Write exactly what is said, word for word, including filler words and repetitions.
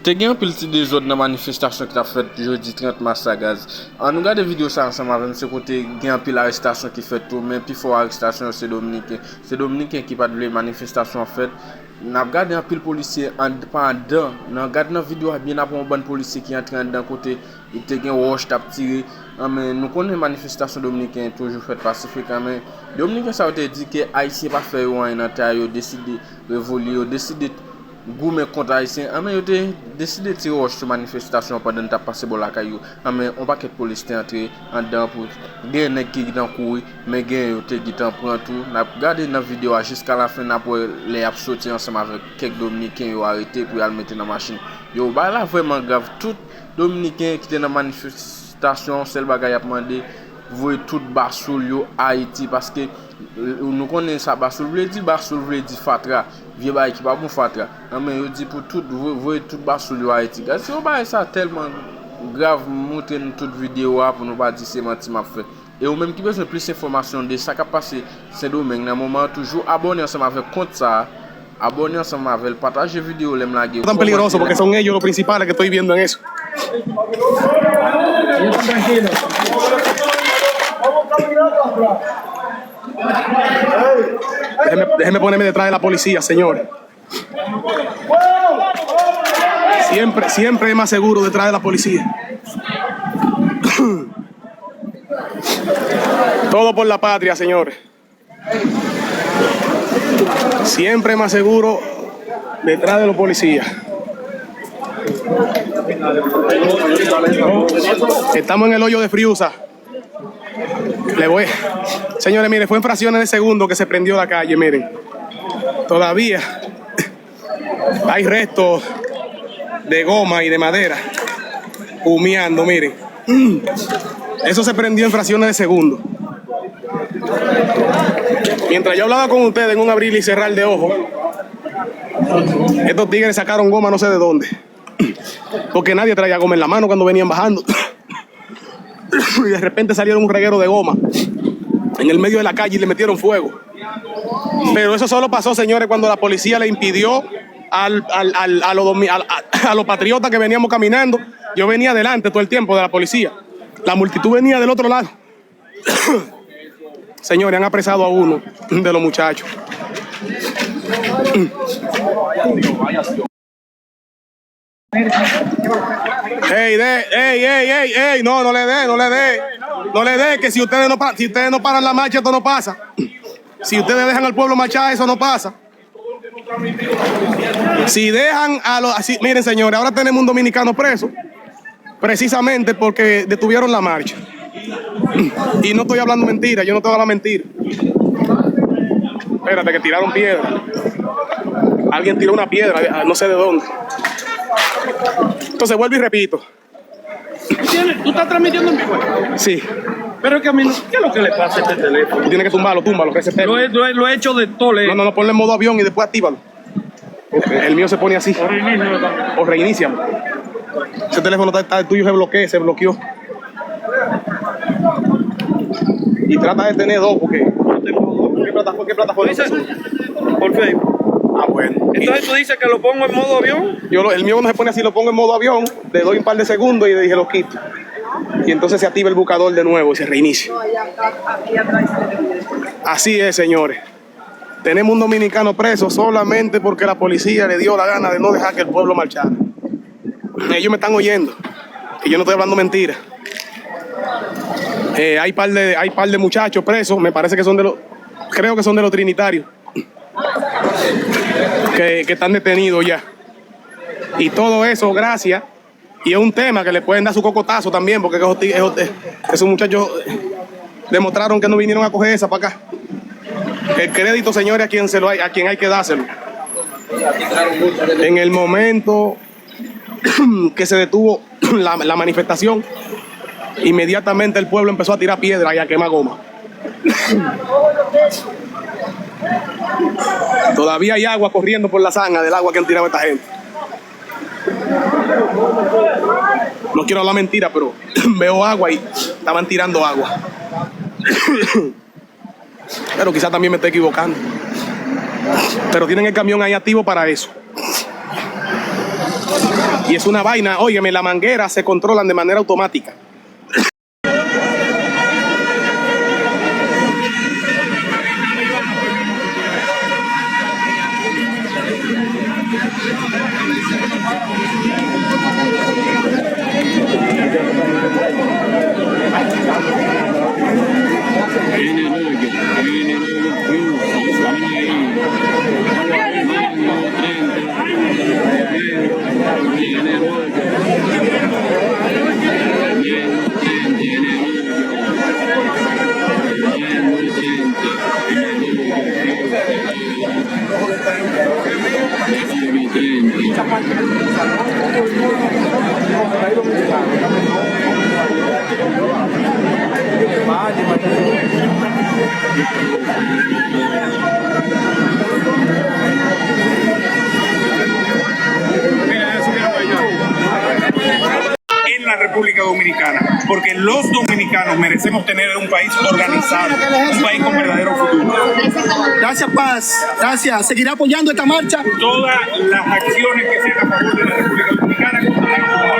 Te gen anpil ti dezòd nan manifestasyon ki t ap fèt jodi trant mas la, guys. Ann nou gade videyo sa ansanm avè m, se kote gen anpil arestasyon ki fèt tou, men pifò arestasyon yo se dominiken. Se dominiken ki pa t vle manifestasyon an fèt. N ap gade anpil polisye an, pa anndan. N ap gade nan videyo a byen apre yon bann polisye ki antre anndan kote te gen wòch t ap tire. Anmen, nou konnen manifestasyon dominiken toujou fèt pasifik, anmen dominiken sa yo te di ke ayisyen pa fè yo anyen nan tè a, yo deside revolye, yo deside goumen kont ayisyen. Anmen, yo te deside tire wòch sou manifestasyon an pandan n t ap pase bò lakay yo. Anmen, yon pakèt polis te antre anndan pou gen nèg ki gentan kouri, men gen yo te gentan pran tou. N ap gade nan videyo a jiska lafen, n ap wè lè y ap soti ansanm avèk kèk dominiken yo arete pou y al mete nan machin. Yo, bagay la vrèman grav. Tout dominiken ki te nan manifestasyon, sèl bagay y ap mande, voye tout basoul yo Ayiti, paske, e, nou konnen sa basoul vle di, basoul vle di fatra, vye bagay ki pa bon fatra. Anmen, yo di pou tout, voye, voye tout basoul yo Ayiti. Gad, se yon bagay sa tèlman grav, m montre nou tout videyo a pou nou pa di se manti m ap fè. E ou menm ki bezwen plis enfòmasyon de sa k ap pase Sendomeng nan moman an, toujou abòne ansanm avèk kont sa a. Abòne ansanm avè l, pataje videyo lè m lage yo. Tan peligroso porque son ellos los principales que estoy viendo en eso. Déjeme, déjeme ponerme detrás de la policía, señores. Siempre, siempre es más seguro detrás de la policía. Todo por la patria, señores. Siempre más seguro detrás de los policías. Estamos en el hoyo de Friusa. Le voy. Señores, miren, fue en fracciones de segundo que se prendió la calle, miren. Todavía hay restos de goma y de madera humeando, miren. Mm. Eso se prendió en fracciones de segundo. Mientras yo hablaba con ustedes en un abrir y cerrar de ojos, estos tigres sacaron goma no sé de dónde. Porque nadie traía goma en la mano cuando venían bajando. Y de repente salieron un reguero de goma en el medio de la calle y le metieron fuego. Pero eso solo pasó, señores, cuando la policía le impidió al, al, al, a, los domi- al- a- a los patriotas que veníamos caminando. Yo venía delante todo el tiempo de la policía. La multitud venía del otro lado. Señores, han apresado a uno de los muchachos. Ey, de, ey, ey, ey, ey, no, no le dé, no le dé. No le dé, que si ustedes no, pa- si ustedes no paran la marcha, esto no pasa. Si ustedes dejan al pueblo marchar, eso no pasa. Si dejan a los, así, miren, señores, ahora tenemos un dominicano preso, precisamente porque detuvieron la marcha. Y no estoy hablando mentira, yo no te voy a hablar mentira. Espérate, que tiraron piedra. Alguien tiró una piedra, no sé de dónde. Entonces, vuelvo y repito. ¿Tú tienes- tú estás transmitiendo en vivo? Sí. Pero es que a mí no- ¿qué es lo que le pasa a este teléfono? Tú tienes que tumbarlo, túmbalo, que se pegue. Lo he, lo he- lo he hecho de todo, eh. No, no, no, ponlo en modo avión y después actívalo. El mío se pone así. O reinícialo también. O reinícialo. Ese teléfono está, está, el tuyo se bloquea, se bloqueó. Y trata de tener dos, porque yo tengo dos. ¿Qué plataforma, qué plataforma? Dice, por Facebook. Ah, bueno. Entonces tú dices que lo pongo en modo avión. Yo lo- el mío no se pone así, lo pongo en modo avión, le doy un par de segundos y, y se lo quito. Y entonces se activa el buscador de nuevo y se reinicia. Así es, señores. Tenemos un dominicano preso solamente porque la policía le dio la gana de no dejar que el pueblo marchara. Ellos me están oyendo, que yo no estoy hablando mentira. Eh, hay par de, hay par de muchachos presos, me parece que son de los, creo que son de los trinitarios, que, que están detenidos ya. Y todo eso gracias Y es un tema que le pueden dar su cocotazo también, porque esos, ti- esos, esos muchachos demostraron que no vinieron a coger esa para acá. El crédito, señores, a quien se lo hay, a quien hay que dárselo. En el momento que se detuvo la, la manifestación, inmediatamente el pueblo empezó a tirar piedra y a quemar goma. Todavía hay agua corriendo por la zanja del agua que han tirado esta gente. No quiero hablar mentira, pero veo agua y estaban tirando agua. Pero quizás también me estoy equivocando. Pero tienen el camión ahí activo para eso. Y es una vaina, óyeme, la manguera se controlan de manera automática. En la República Dominicana, porque los dominicanos merecemos tener un país organizado, un país con verdadero futuro. Gracias, Paz. Gracias. ¿Seguirá apoyando esta marcha? Todas las acciones que sean a favor de la República Dominicana, contarán con